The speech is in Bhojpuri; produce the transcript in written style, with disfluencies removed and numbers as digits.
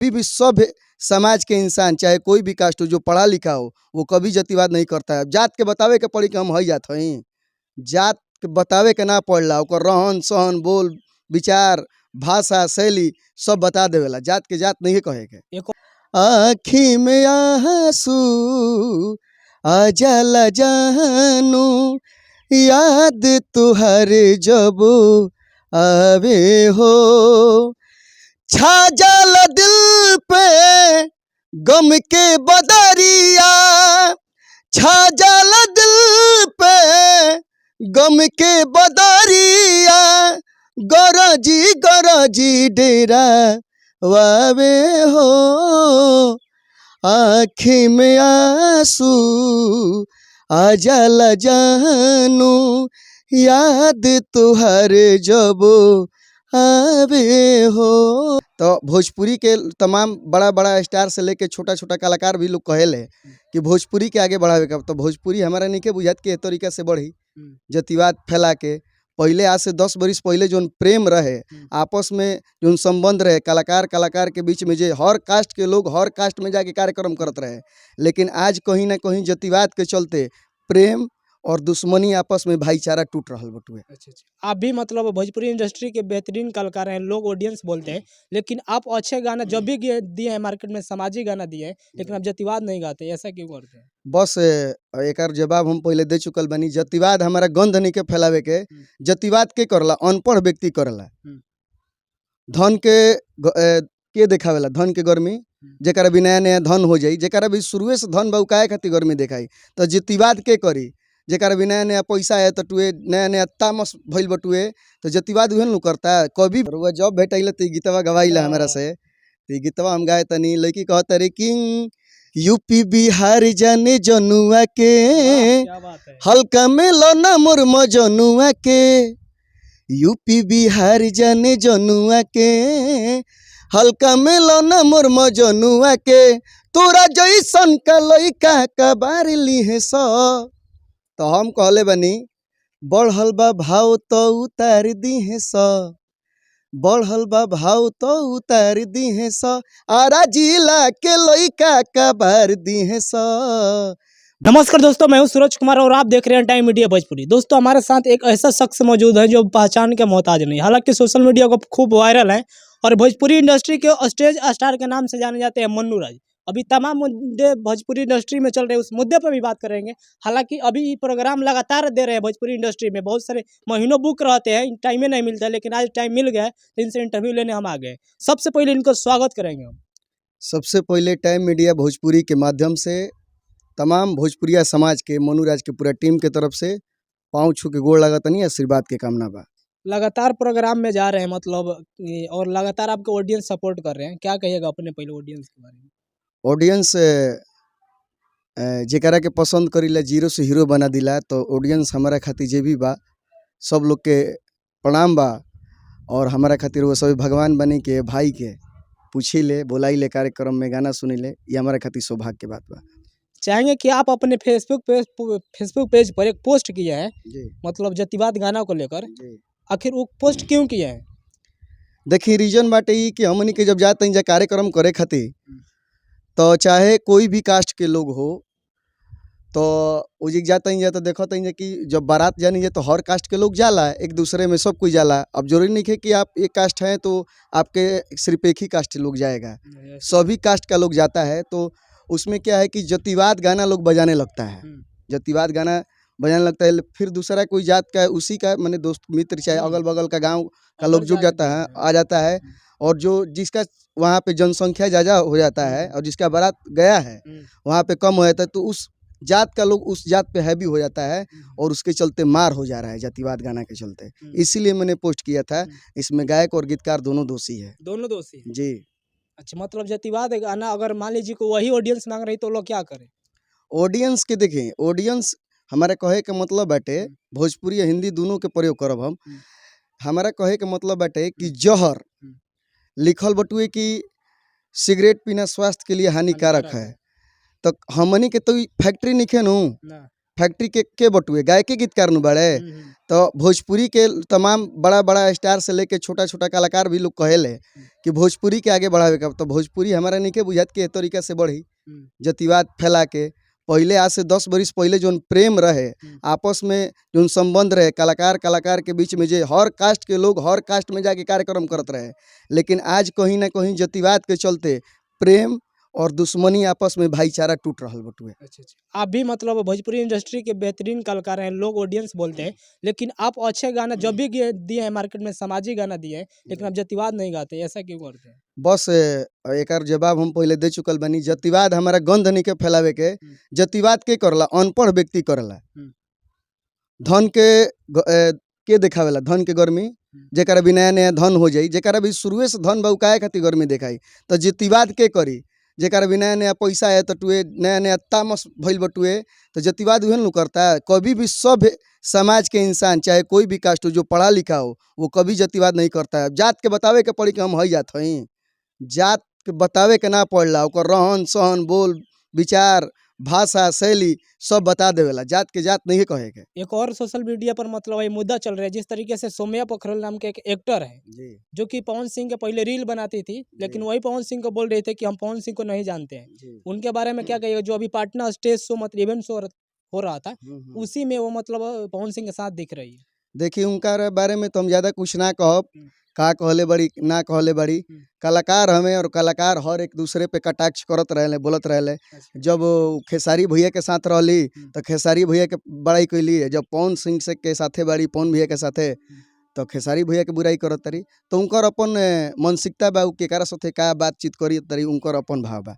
कभी भी सभ्य समाज के इंसान, चाहे कोई भी कास्ट हो, जो पढ़ा लिखा हो, वो कभी जातिवाद नहीं करता है। जात के बतावे के पड़ी कि हम हई जात हई? जात के बतावे के ना पड़ला। ओकर रहन सहन, बोल विचार, भाषा शैली सब बता देवेला। जात के जात नहीं कहे के। आँखी में आंसू आ जाला जानू, याद तुहर जब आवे हो, छा जाला दिल पे गम के बदरिया, छा जाला दिल पे गम के बदरिया, गरजी गरजी डेरा वावे हो, आँखी में आंसू आ जाला जानू, याद तुहर जब आवे हो। तो भोजपुरी के तमाम बड़ा बड़ा स्टार से लेके छोटा छोटा कलाकार भी लोग कहेले कि भोजपुरी के आगे बढ़ावे के। तो भोजपुरी हमारा नहीं बुझात कि ए तरीका से बढ़ी, जातिवाद फैला के। पहले, आज से 10 बरिस पहले जौन प्रेम रहे, आपस में जौन संबंध रहे कलाकार कलाकार के बीच में, जे हर कास्ट के लोग हर कास्ट में जाके कार्यक्रम करत रहे, लेकिन आज कहीं ना कहीं जातिवाद के चलते प्रेम और दुश्मनी, आपस में भाईचारा टूट रहल बटुए। अच्छा, आप भी मतलब भोजपुरी इंडस्ट्री के बेहतरीन कलाकार हैं, लोग ऑडियंस बोलते हैं, लेकिन आप अच्छे गाना जब भी दिए हैं मार्केट में, सामाजिक गाना दिए हैं, लेकिन आप जातिवाद नहीं गाते। ऐसा क्यों करते हैं? बस एकर जवाब हम पहले दे चुकल बानी। जातिवाद हमारा गंध नहीं के फैलावे के। जातिवाद के करला? अनपढ़ व्यक्ति करला। धन के के देखावेला धन के गर्मी? जेकरा भी नया नया धन हो जाई, जेकरा भी शुरुए से धन बा, उ काहे खातिर गर्मी देखाई? तो जातिवाद के करी? जेकरा भी नया नया पैसा है तो टुए, नया नया तामस भइल बटुए, तो जातिवाद उहे नु करता। कभी रुआ जब भेटैले त ई गीतवा गवाइला हमरा से, त ई गीतवा हम गाए तनी। लड़की कहत रे कि यूपी बिहार जाने जनुआ के, वाह, क्या बात है! हल्का में लो ना मोर मजनुआ के, यूपी बिहार जाने जनुआ के, हल्का में लो ना मोर मजनुआ के, तोरा जैसन का लइका कबार लिहे स। तो हम कहले बनी, बढ़ल बा भाव तो उतार दिहे स, बढ़ल बा भाव तो उतार दिहे स, आरा जिला के लइका कबार दिहे स। नमस्कार दोस्तों, मैं हूं सूरज कुमार और आप देख रहे हैं टाइम मीडिया भोजपुरी। दोस्तों, हमारे साथ एक ऐसा शख्स मौजूद है जो पहचान के मोहताज नहीं, हालांकि सोशल मीडिया को खूब वायरल है और भोजपुरी इंडस्ट्री के स्टेज स्टार के नाम से जाने जाते हैं, मन्नू राज। अभी तमाम मुद्दे भोजपुरी इंडस्ट्री में चल रहे हैं, उस मुद्दे पर भी बात करेंगे। हालांकि अभी ये प्रोग्राम लगातार दे रहे हैं भोजपुरी इंडस्ट्री में, बहुत सारे महीनों बुक रहते हैं, टाइम ही नहीं मिलता है, लेकिन आज टाइम मिल गया है तो इनसे इंटरव्यू लेने हम आ गए। सबसे पहले इनको स्वागत करेंगे हम। सबसे पहले टाइम मीडिया भोजपुरी के माध्यम से तमाम भोजपुरिया समाज के, मनुराज के पूरा टीम के तरफ से पाँव छू के गोड़ लागतनी, आशीर्वाद के कामना बा। लगातार प्रोग्राम में जा रहे हैं मतलब और लगातार आपके ऑडियंस सपोर्ट कर रहे हैं, क्या कहिएगा अपने पहले ऑडियंस के बारे में? ऑडियंस जेकरा के पसंद करीला, जीरो से हीरो बना दिला, तो ऑडियंस हमारा खातिर जे भी बा, सब लोग के प्रणाम बा और हमारा खातिर वो सभी भगवान बनी के भाई के पूछी ले, बोलाई ले, कार्यक्रम में गाना सुनी ले, ये हमारा खातिर सौभाग्य के बात बा। चाहेंगे कि आप अपने फेसबुक पेज पर एक पोस्ट किया है जी। मतलब जातिवाद गाना को लेकर। जी। आखिर वो पोस्ट क्यों किया है? देखी, रीजन बाटे ई कि हमनी के जब जाते हैं जा कार्यक्रम करे खातिर, तो चाहे कोई भी कास्ट के लोग हो, तो वो जी जाते हैं जा तो देखते हैं कि जब बारात जानी जाए तो हर कास्ट के लोग जाला, एक दूसरे में सब कोई जाला। अब जरूरी नहीं है कि आप एक कास्ट हैं तो आपके सिर्फ एक ही कास्ट लोग जाएगा, सभी कास्ट का लोग जाता है। तो उसमें क्या है कि जातिवाद गाना लोग बजाने लगता है। जातिवाद गाना बजाने लगता है, फिर दूसरा कोई जात का है, उसी का माने दोस्त मित्र, चाहे अगल बगल का गांव का लोग जुट जाता है, आ जाता है और जो जिसका वहाँ पे जनसंख्या ज़्यादा हो जाता है और जिसका बारात गया है वहाँ पे कम हो जाता है, तो उस जात का लोग उस जात पे हैवी हो जाता है और उसके चलते मार हो जा रहा है, जातिवाद गाना के चलते। इसीलिए मैंने पोस्ट किया था। इसमें गायक और गीतकार दोनों दोषी है। दोनों दोषी हैं। जी। अच्छा, मतलब जातिवाद गाना अगर मान लीजिए को वही ऑडियंस मांग रही तो लोग क्या करें? ऑडियंस के देखिए, ऑडियंस हमारा कहे के मतलब बाटे, भोजपुरी या हिंदी दोनों के प्रयोग करब हम। हमारा कहे के मतलब बाटे कि जहर लिखल बटुए कि सिगरेट पीना स्वास्थ्य के लिए हानिकारक हानिकारक है, तो हमनी के तो ई फैक्ट्री निखे नु। ना। फैक्ट्री के बटुए गायके गीतकार नु बाड़े। तो भोजपुरी के तमाम बड़ा बड़ा स्टार से लेके छोटा छोटा कलाकार भी लोग कहेले कि भोजपुरी के आगे बढ़ावे का, तो भोजपुरी हमारा नहीं बुझात कि ए तरीका से बढ़ी जातिवाद फैला के। पहले आज से 10 बरिस पहले जौन प्रेम रहे, आपस में जौन संबंध रहे कलाकार कलाकार के बीच में, जे हर कास्ट के लोग हर कास्ट में जाके कार्यक्रम करत रहे, लेकिन आज कहीं ना कहीं जातिवाद के चलते प्रेम और दुश्मनी आपस में भाईचारा टूट रहल बटुए। अच्छा, आप भी मतलब भोजपुरी इंडस्ट्री के बेहतरीन कलाकार हैं, लोग ऑडियंस बोलते हैं, लेकिन आप अच्छे गाना जब भी दिए हैं मार्केट में, सामाजिक गाना दिए हैं, लेकिन आप जातिवाद नहीं गाते, ऐसा क्यों करते हैं? बस एकर जवाब हम पहले दे चुकल बानी। जातिवाद हमारा गंध नहीं के फैलावे के। जातिवाद के करला? अनपढ़ व्यक्ति करला। धन के के देखावेला धन के गर्मी, जेकरा भी नया नया धन हो जाई, जेकरा भी शुरुए से धन बा उ काहे खातिर गर्मी देखाई? तो जातिवाद के करी? जेकरा भी नया नया पैसा है तो टुए नया नया तामस भइल बटुए, तो जातिवाद उहे नु करता है। कभी भी सभ्य समाज के इंसान, चाहे कोई भी कास्ट हो, जो पढ़ा लिखा हो, वो कभी जातिवाद नहीं करता है। जात के बतावे के पड़ी कि हम हई जात हई? जात के बतावे के ना पड़ला, ओकर रहन सहन, बोल विचार, भाषा शैली सब बता देवेला, जात के जात नहीं कहे के। एक और सोशल मीडिया पर मतलब ये मुद्दा चल रहा है, जिस तरीके से सौम्या पोखरेल नाम के एक एक्टर है जो कि पवन सिंह के पहले रील बनाती थी, लेकिन वही पवन सिंह को बोल रहे थे कि हम पवन सिंह को नहीं जानते हैं। उनके बारे में क्या कहिएगा, जो अभी पटना स्टेज शो मतलब इवेंट शो हो रहा था, उसी में वो मतलब पवन सिंह के साथ दिख रही है? देखिए, उनका बारे में तो हम ज़्यादा कुछ ना कहब, का कहले बड़ी ना कहले बड़ी। कलाकार हमें और कलाकार हर एक दूसरे पे कटाक्ष करत रहले, बोलत रहले। जब वो खेसारी भैया के साथ रहली तो खेसारी भैया के बड़ाई कैली, जब पवन सिंह से के साथे बाड़ी, पवन भैया के साथे, तो खेसारी भैया के बुराई करत तरी। तो उनकर अपन मानसिकता बा, उ केकरा साथे का बातचीत करी तरी, उनकर अपन भाव बा।